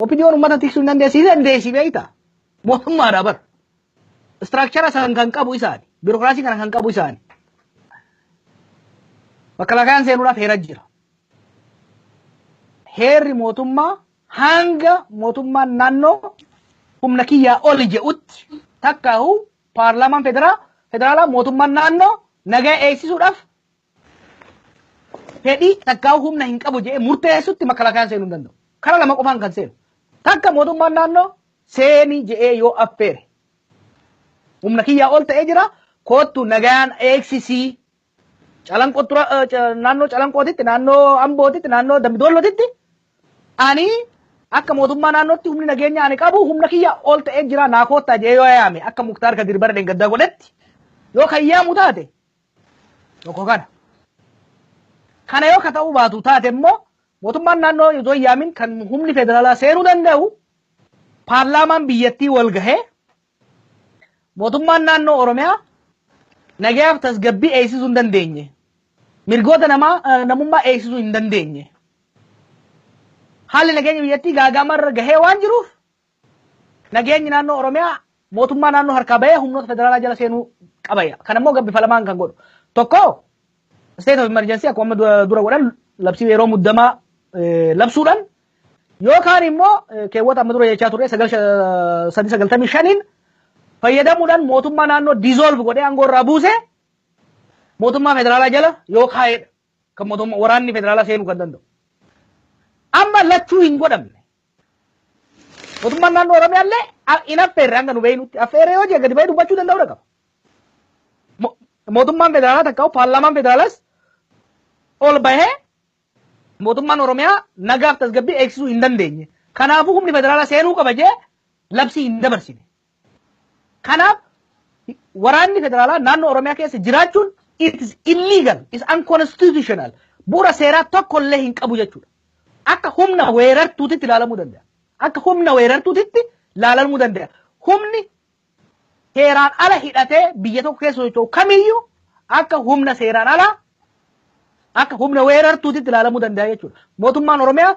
OPDOn uummata tiksuu hin dandeessi, dandeessi beektaa? Mootummaadha bar. Structure san kan qabu isaani. Biirokiraasii kana kan qabu isaani. Makalakayaan seenuudhaaf heera jira. Heerri mootummaa hanga mootummaan naannoo humna kiyyaa oli je'utti, takkaahu paarlaamaan federaalaa mootummaan naannoo nagaa eegsisuudhaaf fedhii takkaahu humna hin qabu jedhee murteessutti makalakayaan seenuu hin danda'u. Kara lama qofaan kan seenu. Takka mootummaan naannoo seenii je'ee yoo affeere, humna kiyyaa ol ta'ee jira, koottu nagaan eegsisii, Calanqoo, naannoo Calanqootitti, naannoo Ambootitti, naannoo Dambidoollotitti ani akka mootummaa naannootti humni nageenya ani qabu humna kiyya ol ta'ee jira, naa koottaa jedhee yoo yaame, akka Muktaar Kadir bara dheengaddaa godhetti yoo kan yaamu taate tokko kana. Kana yoo ka ta'uu baatu taate immoo, mootummaan naannoo osoo hin yaamin kan humni federaalaa seenuu danda'u paarlaamaan biyyattii wal gahee mootummaan naannoo Oromiyaa nagayaaf tasgabbii eegsisuu hin dandeenye, mirgoota namaa namummaa eegsisuu hin dandeenye, haalli nageenya biyyattii gaagaamarra gahee waan jiruuf nageenyi naannoo Oromiyaa mootummaa naannoo harkaa bahee humnoota federaalaa jala seenuu qaba. Kan immoo gabbifa lamaan kan godhu. Tokko, state of emergency akkuma amma dura godhan, labsii yeroo muddamaa labsuudhaan, yookaan immoo keewwata amma dura jechaa turre 9 3 95n fayyadamuudhaan mootummaa naannoo dissolve godhee aangoo irraa buusee mootummaa federaalaa jala yoo kaa'edha kan mootummaa waraanni federaalaa seenuu kan danda'u. Amma lachuu hin godhamne. Mootummaan naannoo Oromiyaa illee hin affeerre hanga nu beeynutti. Affeerre yoo jee gadi bahee dubbachuu danda'uu qaba. Mootummaan federaalaa takka paarlaamaan federaalaas ol bahee mootummaan Oromiyaa nagaaf tasgabbii eegsisuu hin dandeenye, kanaafuu humni federaalaa seenuu qaba jee labsii hin dabarsine. Kanaaf waraanni federaalaa naannoo Oromiyaa keessa jiraachuun it is illegal, is unconstitutional. Bu'uura seeraa tokko illee hin qabu jechuudha. Akka humna weerartuutitti ilaalamuu danda'a. Akka humna weerartuutitti ilaalamuu danda'a. Humni seeraan ala hidhatee biyya tokko keessa socho'u kamiyyuu akka humna seeraan alaa, akka humna weerartuutitti ilaalamuu danda'a jechuudha. Mootummaan Oromiyaa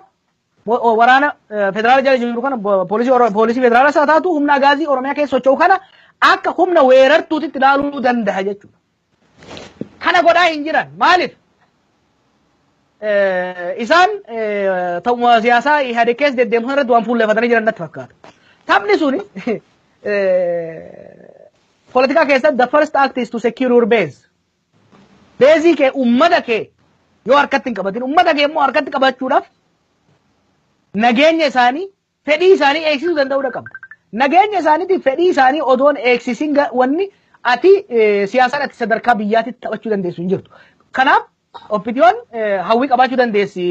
waraana federaala jala jiru kana, poolisii federaalaa isaa taatu, humna agaazii Oromiyaa keessa socho'u kana akka humna weerartuutitti ilaaluu danda'a jechuudha. Kana godhaa hin jiran. Maaliif? Isaan ta'uma siyaasaa Ihadeg keessa deddeemsan irratti waan fuulleeffatanii jiran natti fakkaata. Taphni suni poolitikaa keessatti the first act is to secure your base. Base kee, ummata kee yoo harkatti hin qabatin, ummata kee immoo harkatti qabachuudhaaf nageenya isaanii, fedhii isaanii eegsisuu danda'uu qabda. Nageenya isaaniitiif fedhii isaanii odoon eegsisin wanni ati siyaasaan ati sadarkaa biyyaatitti taphachuu dandeessu hin jirtu. Kanaaf OPDOn hawwii qabaachuu dandeessi.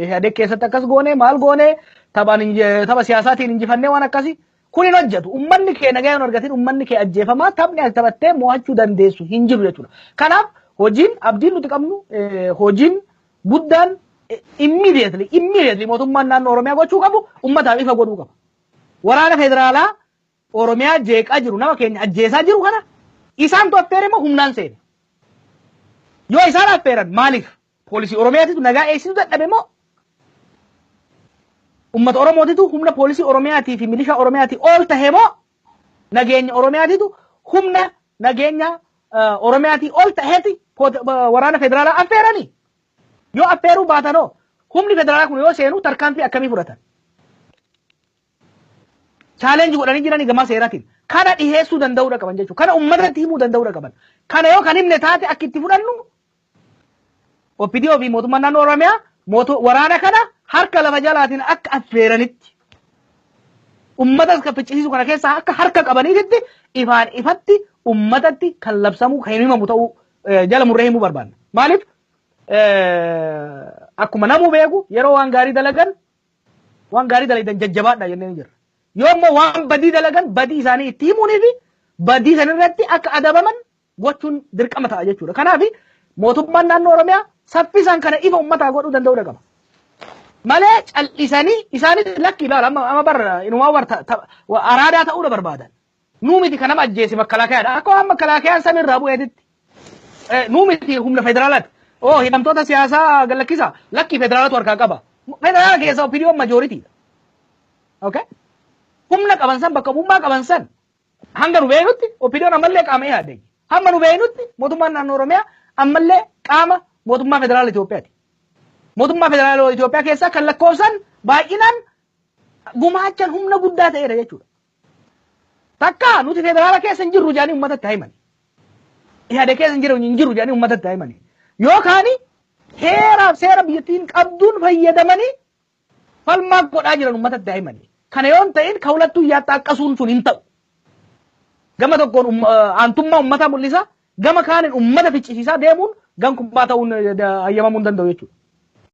Ihadeg keessatti akkas goone, maal goone, tapha siyaasaatiin injifannee waan akkasii kun hin hojjetu. Uummanni kee nagaa hin argatin, uummanni kee ajjeefamaa, taphni ati taphattee mo'achuu dandeessu hin jiru jechuudha. Kanaaf hojiin abdiin nuti qabnu, hojiin guddaan immediately mootummaan naannoo Oromiyaa gochuu qabu uummataaf ifa godhuu qaba. Waraana federaalaa Oromiyaa jeeqaa jiru, nama keenya ajjeesaa jiru kana isaantu affeere moo humnaan seene? Yoo isaan affeeran maaliif? Poolisii Oromiyaatitu nagaa eegsisuu dadhabe moo uummata Oromootitu humna poolisii Oromiyaatii fi milishaa Oromiyaatii ol tahe moo nageenya Oromiyaatitu humna nageenya Oromiyaatii ol taheeti waraana federaalaa affeeranii? Yoo affeeruu baatanoo, humni federaalaa kun yoo seenu tarkaanfii akkamii fudhatan? Challenge godhanii jiranii gama seeraatiin. Kana dhiheessuu danda'uudha qaban jechuudha. Kana uummatatti himuu danda'uudha qaban. Kana yoo kan himne taate, akka itti fudhannu OPDO fi mootummaan naannoo Oromiyaa waraana kana harka lafa jalaatiin akka affeeranitti, ummata kan ficcisiisu kana keessaa akka harka qabaniititti ifaan ifatti ummatatti kan labsamu, kan himamu ta'uu jala murree himuu barbaanna. Maaliif, akkuma namuu beeku, yeroo waan gaarii dalagan waan gaarii dalagan jajjabaadha jennee jirra. Yoo immoo waan badii dalagan badii isaanii itti himuunii fi badii sanirratti akka adabaman gochuun dirqama ta'a jechuudha. Kanaaf mootummaan naannoo Oromiyaa saffisaan kana ifa uummataa godhuu danda'uu qaba. Malee cal'isanii isaanis lakki ilaala, amma amma bar inumaa bar araadaa ta'uudha barbaadan. Nuu miti kan nama ajjeese, makkalaakayaadha. Akka waan makkalaakayaan samiirraa bu'eetitti. Nuu miti, humna federaalaati. Oo, hidhamtoota siyaasaa gallakkisa, lakki, federaalatu harkaa qaba. Federaala keessa OPDOn majoritydha. Okay? Humna qaban san, bakka bu'ummaa qaban san, hanga nu beeknutti OPDOn ammallee qaama IHADEG. Hamma nu beeknutti mootummaan naannoo Oromiyaa ammallee qaama mootummaa federaala Itoophiyaati. Mootummaa federaala Itoophiyaa keessaa kan lakkoofsan baay'inaan gumaachan humna guddaa ta'edha jechuudha. Takka nuti federaala keessa hin jirru jedhanii uummatatti himan. IHADEG keessa hin jiru jedhanii uummatatti himani. Yookaan heeraaf seera biyyattiin qabduun fayyadamanii falmaa godhaa jiran uummatatti himani. Kana yoo hin ta'in ከሁለቱ እያጣቀሱun sun hin ta'u. Gama tokkoon aantummaa uummataa mul'isa. Gama kaaniin uummata ficcisiisaa deemuun gankummaa ta'uun hayyamamuu hin danda'u jechuudha.